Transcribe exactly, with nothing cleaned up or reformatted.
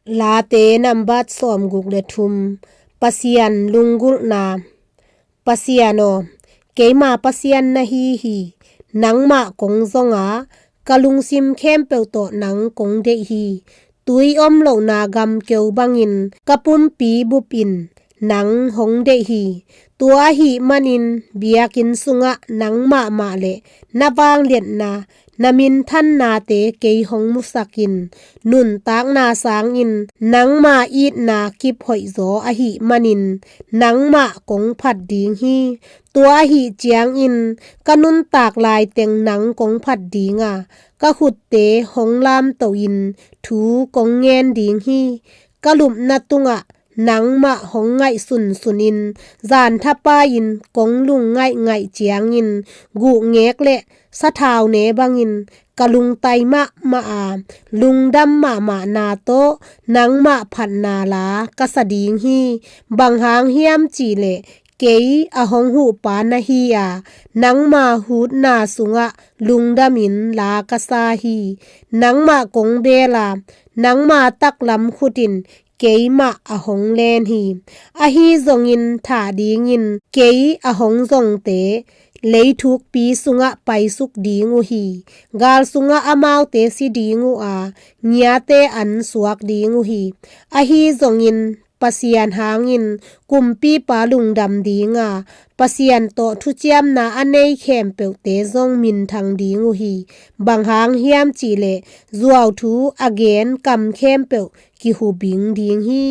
Late nambat sawmguk le thum. Pasian lunggulhna. Pasian aw, keima Pasian na hi hi. Nangmah kong zong a, ka lungsim khempeuh tawh nang kong deih hi. Tui om lohna gamkeu bangin ka pumpi bup in nang hong deih hi. Tua ahih manin biakinn sungah nang mahmah le na vangliatna, na minthannate kei hong musak in, nuntakna sangin nangma itna kip hoihzaw ahih manin nangmah kong phat ding hi. Tua ahih ciangin ka nuntak laiteng nang kong phat ding a, ka khutte hong lamtohin thu kong ngen ding hi. Ka lupna tungah nangmah hong ngaihsunsunin, zan thapai-in kong lungngaih ngaih ciangin, guhngek le sathau ne bangin ka lungtai mahmah a, lungdam mahmahna tawh nangmah phatna la ka sa ding hi. Bang hang hiam cihleh kei a hong huhpa na hi a, nangma hutna sungah lungdamin la ka sa hi. Nangmah kong beel a, nangma taklam khut in keimah a hong len hi. Ahi zongin thah dingin kei a hong zongte leithukpi sungah paisuk ding uh hi. Gal sungah amaute si ding uh a, ngiate an suak ding uh hi. Ahi zongin Pasian hangin kumpipa lungdam ding a, Pasian tawh thuciamna a nei khempeuhte zong minthang ding uh hi. Bang hang hiam cihleh zuauthu a gen kam khempeuh kihubing ding hi.